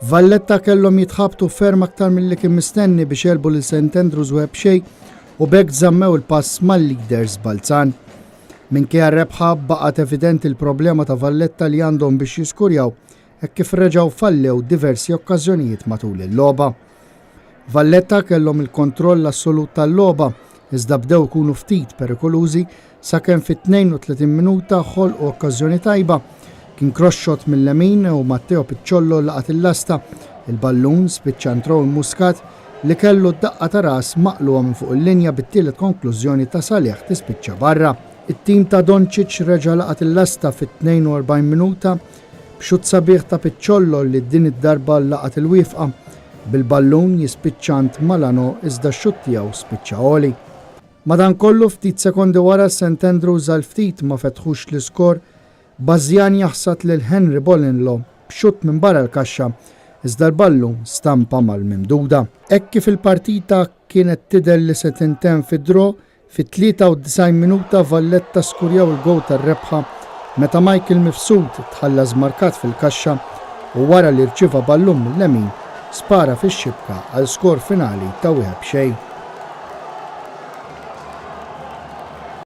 Valletta kellhom jitħabtu ferm aktar milli kien mistenni biex għelbu lil St Andrews 1-0 u b'hekk żammew il-pass mal-leaders Balzan. Minkejja r-rebħa baqgħet evidenti l-problema ta' Valletta li għandhom biex jiskurjaw hekk kif reġgħu fallew diversi okkażjonijiet matul il-logħba. Valletta kellhom il-kontroll assolut tal-logħba iżda bdew ikunu ftit perikolużi sakemm fit-32 minuta ħolqu okkażjoni tajba. Kien cross-shot mil-lemin u Matteo Picciollo laqat il-lasta. Il-ballun spiċċa għand Rowan Muscat li kellu d-daqqa ta' ras maqlugħa minn fuq il-linja bit-tielet konklużjoni ta' Saleh tispiċċa barra. It-tim ta' Doncic reġa' laqat il-lasta fit-42 minuta b'xutt sabiħ ta' Picciollo li din id-darba laqat il-wieqfa, bil-ballun jispiċċa għand Malano iżda x-xutt tiegħu spiċċa għoli. Madankollu ftit sekondi wara St Andrews għal ftit ma fetħux l-iskor, Bazian jaħsad lil Henry Bolinlo b'xutt minn barra l-kaxxa iżda l-ballun stampa mal-mimduda. Hekk kif il-partita kienet tidher li se tintemm fi draw, Fit-93 minuta Valletta skurjaw il-gowl tar-rebħa meta Michael Mifsud tħalla żmarkat fil-kaxxa u wara li rċieva ballun mil-lemin spara fix-xibka għal skor finali ta' 1 b'xejn.